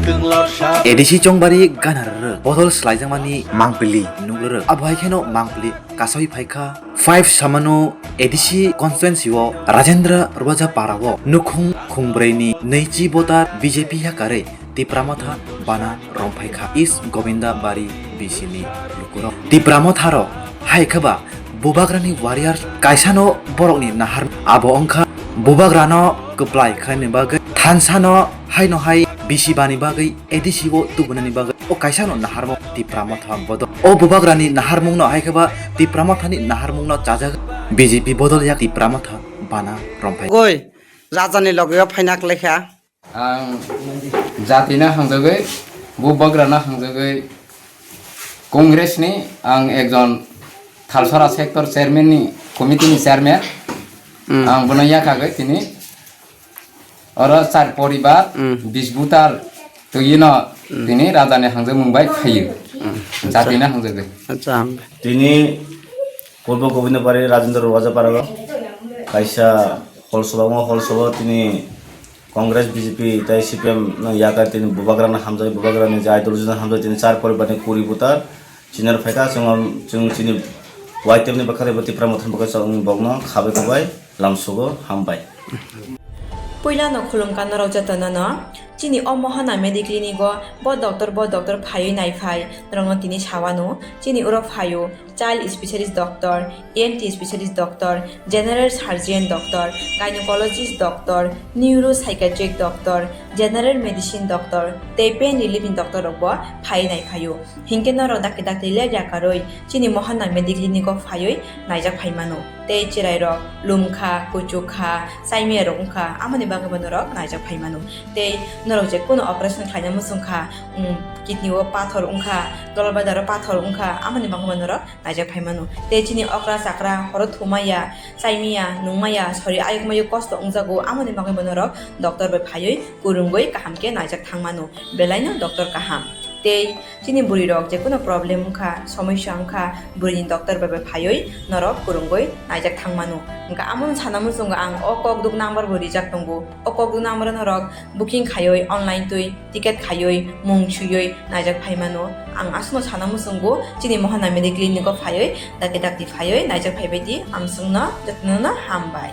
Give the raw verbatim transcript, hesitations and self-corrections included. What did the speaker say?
A D C Chongbari gana rwrwk bodol swlaijakmani mangpili nuk rwrwk. Abo hai kheno mangpili kasawi phaikha. Five samano A D C constituency o Rajendra Rwajapara o nukhung khungbwrwi ni nwichi voter B J P yakarwi Tipra Motha bana romphaikha East Gobindabari B C ni lukurok. Tipra Motha rok hai khe ba Bubagrani warrior kaisano borokni nahar abo wngkha Bubagrano kwplai khlaini bagwi thansano haino hai bisi bani bagwi A D C o tubunani bagwi o kaisano naharmung Tipra Motha bodol. O Bubagrani naharmungno hai khe ba Tipra Mothani naharmungno chajak B J P bodol yak Tipra Motha bana romphai. Goi, rajani loge o phaina kwlaikha. Ang jatino hangjagwi, Bubagrano hangjagwi, Congress ni ang ekjon Thalsora sector chairman ni committee ni chairman. Hmm. Ang bono yakagwi tini oro char poribar, Hmm. bis butar twi no Hmm. tini rajani hangjakmung bai phaio. Hmm. Jatino hangjagwi. Acha, hambai. Tini Purbo Gobindabari Rajendra Rwajapara o kaisa hol soba, o hol soba o tini Congress, B J P tei C P M no yakar tini Bubagrano hamjai, Bubagrani je ideology no hamjai tini char poribar ni kuri butar chinor phaikha, chwng, chwng chini Y T F ni bwkhari bo Tipra Mothani bwkhari chwng bokno khabai khubai lamsugo, hambai. Puilano khulumkha norok jotono no. Chini o Mohana Medi Clinic o bo doctor, bo doctor phaiwi naiphai norokno tini sawano. Chini oro phaio child specialist doctor, E N T specialist doctor, general surgeon doctor, gynecologist doctor, neuropsychiatric doctor, general medicine doctor tei pain relief ni doctor rok bo phaiwi naiphaio. Hinkhe norok dakti dakti le yakarwi chini Mohana Medi Clinic o phaiwi naijak phaimano. Tei chwrairok lumkha, kuchukha, chaimiyarok wngkha, amoni bagwibo norok naijak phaimano. Tei norok je kunu operation khlaina muchungkha, um, kidney o pathor wngkha, dolbadaro pathor wngkha, amoni bagwibo norok naijak phaimano. Tei chini okra chakra horo thumaya, chaimaya, nungmaya, sori ayukmayo kosto wngjago, amoni bagwibo norok doctor bai phaiwi kwrwngwi kaham khe naijak thangmano. Belaino doctor kaham. Tei chini bwrwi rok je kunu problem wngkha, somosya wngkha, bwrwini doctor bai bai phaiwi norok kwrwngwi naijak thangmano. Hwnkha amono sana muchungo ang o kokduk number bo rijak tongo. O kokduk number o norok booking khaiwi online twi ticket khaiwi mung swiwi naijak phaimano. Ang aswkno sana muchungo chini Mohana Medi Clinic o phaiwi dakti dakti phaiwi naijak phaibai di, amswkno jotono no hambai.